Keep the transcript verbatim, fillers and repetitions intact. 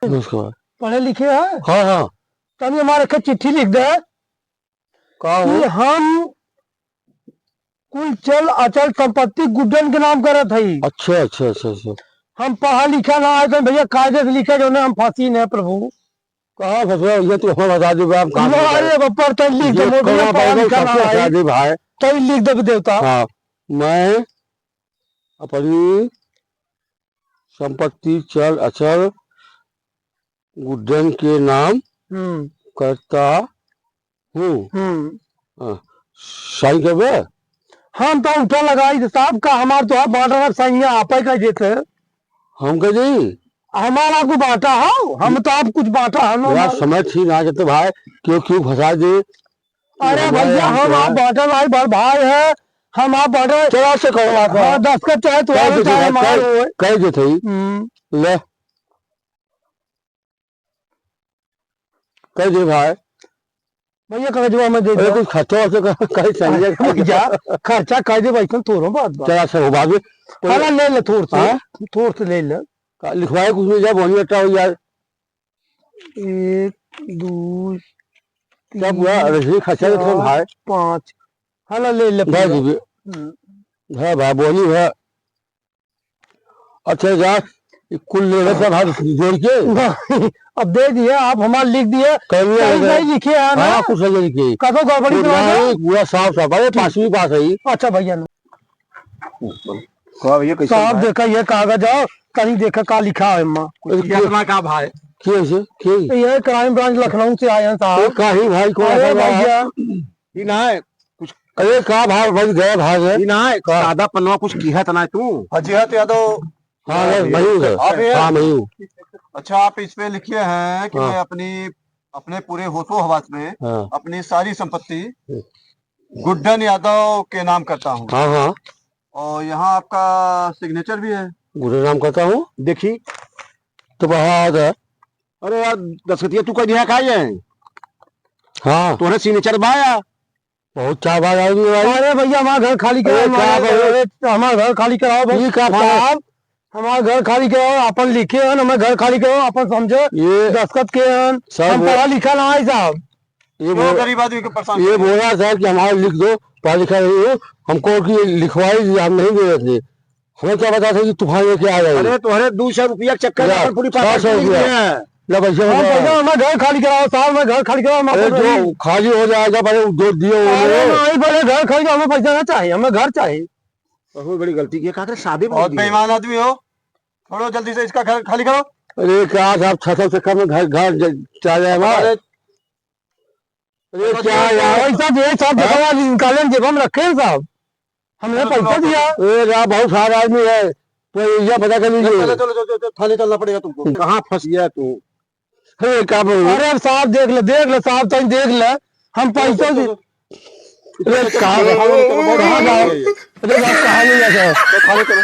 नमस्कार। पढ़े लिखे है? हाँ, हाँ। तनी हमारे के चिट्ठी लिख दे का हो? कि हम कुल चल अचल संपत्ति गुड्डन के नाम करत हई। अच्छा, अच्छा, अच्छा, अच्छा। हम पढ़ा लिखा ना आए तो भैया कायदे से लिखे, जो हम फंसी नहीं प्रभु। कहाँ फंसवा? ये तो हमें बता दो, आप कहाँ ना, फंस गए? अरे, बप्पर, तै लिख दे, ये मोदी कौन पढ़ा पाएगा? लिखा ना सबसे आए। शादी भाई। तै लिख दे देवता। हाँ, मैं अपनी संपत्ति चल अचल गुड्डन के नाम हम्म। करता हूँ। हम्म। हाँ, साइन करबे? हम तो उठा लगाई थे साहब का, हमार तो आप बांटा रख, साइन आप ही कर देते। हम कह दी? हमारा को बांटा हो, हम तो आप कुछ बांटा है ना यार, हमार। समय ठीक ना करते भाई, क्यों, क्यों फंसा दे? अरे हमारे भैया, यहाँ हम तो आप है। बांटा भाई, बड़ भाई है, हम आप बांटा। चला से कहो बात है। हाँ, दस का चाहे तो कह दे चाहे भाई, हमारे कह, होए। कह दे थई। हम्म। ले। कह दे भाई। भैया, कागजवा में दे अरे, दे। कुछ खर्चा वर्चा कर, कहीं चल जाए। अरे भैया, खर्चा कह दे भाई, तुम तोरो बात बा। चला से हो बाबू। हाँ, ले ले, थोड़ से, हाँ? थोड़ से ले ले। का लिखवाए कुछ नहीं जा, बोनी अट्टा हो यार। एक, दो, क्या पूरा तीन, रजनी खर्चा तो चार, भाई। पाँच। हाँ, ले ले भाई पूरा। जी भी। हम्म। हाँ भाई, बोनी है। अच्छा यार, ये कुल ले लेते हैं भाई जोड़ के। नहीं, अब दे दिए आप, हमार लिख दिए। कहीं नहीं सही है। नहीं लिखे है ना? हाँ, कुछ सही लिखे। कतो गड़बड़ी कुछ तो ना नहीं, है? पूरा साफ साफ। अरे, ठीक। पाँचवीं पास है ये। अच्छा भैया ना। कहा भैया, कैसे साहब, है? देखा ये कागज है, कहीं देखा का लिखा है एमा। कुछ अरे, किया के, ना का भाई? के है से? के? ये क्राइम ब्रांच लखनऊ से आए हैं साहब। तो काहे भाई को अरे ऐसा लगा? भैया। ई ना है, कुछ अरे का भाई, भाई गया भाई है। ई ना है, का? सादा पन्नवा कुछ किहा त ना तू? अजिहत यादव। हाँ, हाँ, बस भैया। वही है। आप ये हाँ, वही। अच्छा, आप इस पे लिखे हैं कि हाँ। मैं अपनी, अपने पूरे होशो हवास में हाँ। अपनी सारी संपत्ति हम्म। गुड्डन यादव के नाम करता हूँ। हाँ, हाँ। और यहाँ आपका सिग्नेचर भी है। गुड्डन नाम करता हूँ। देखी। तो बाहर आ जा। अरे यार, दस्तखतिया तू कह दिया का ये? हाँ। तोहरे सिग्नेचर बा या? बहुत चार बार आए हुए भाई। अरे भैया, हमारा घर खाली कराओ, अरे, क्या हमारा, भाई? अरे, हमारा घर खाली कराओ भाई। ये क्या भाई? साहब, हमारा घर खाली कराओ, अपन लिखे हैं, हमारा घर खाली कराओ, अपन समझे, ये दस्तखत के हैं, सब हम वो पढ़ा लिखा ना है साहब। ये क्यों बोल-, गरीब आदमी को परेशान ये कर रहे हैं? बोला सर कि हमारा लिख दो, पढ़ा लिखा नहीं हो, हमको कि लिखवाई, हम नहीं दे देते। हमें क्या पता था कि तूफान लेके आ जाएगी? अरे, तोहरे दो सौ रुपया के चक्कर में ला, अपन पूरी पार्टी छह सौ रुपया। है। ला, पैसा हाँ, बताओ। पैसा, हमें घर खाली कराओ साहब, हमें घर खाली कराओ, हम अरे, अपन जो नहीं। खाली हो जाएगा, पहले जो दिए वो अरे, ले। नहीं, पहले घर खाली कराओ, हमें पैसा ना चाहिए, हमें घर चाहिए। बहुत बड़ी गलती की, का करे, शादी बहुत बेईमान आदमी हो, छोड़ो जल्दी से इसका घर खाली करो। अरे, क्या साहब, छह सौ चक्कर में घर, घर ज-, चला जाए हमारा? अरे, अरे, क्या यार? भाई साहब, ये साहब, हाँ? देखो, आज निकाले जेब में रखे हैं साहब। हमने चलो, पैसा चलो, दिया। ए, यार, बहुत सारा आदमी है, तो ये पता कर लीजिए। चलो, चलो, चलो, चलो, थाने चलना पड़ेगा तुमको। कहाँ फंस गया तू? अरे, क्या बोल रहे हो? अरे, साहब, देख ले, देख ले, साहब, तनी देख ले, हम चलो, पैसा चलो, दे-, चलो, चलो। अरे, चलो, कहाँ चलो, गए? चलो, चलो, बहुत कहाँ देर हो गए? गए? अरे, यार, कहाँ नहीं गया था? चलो, थाने चलो।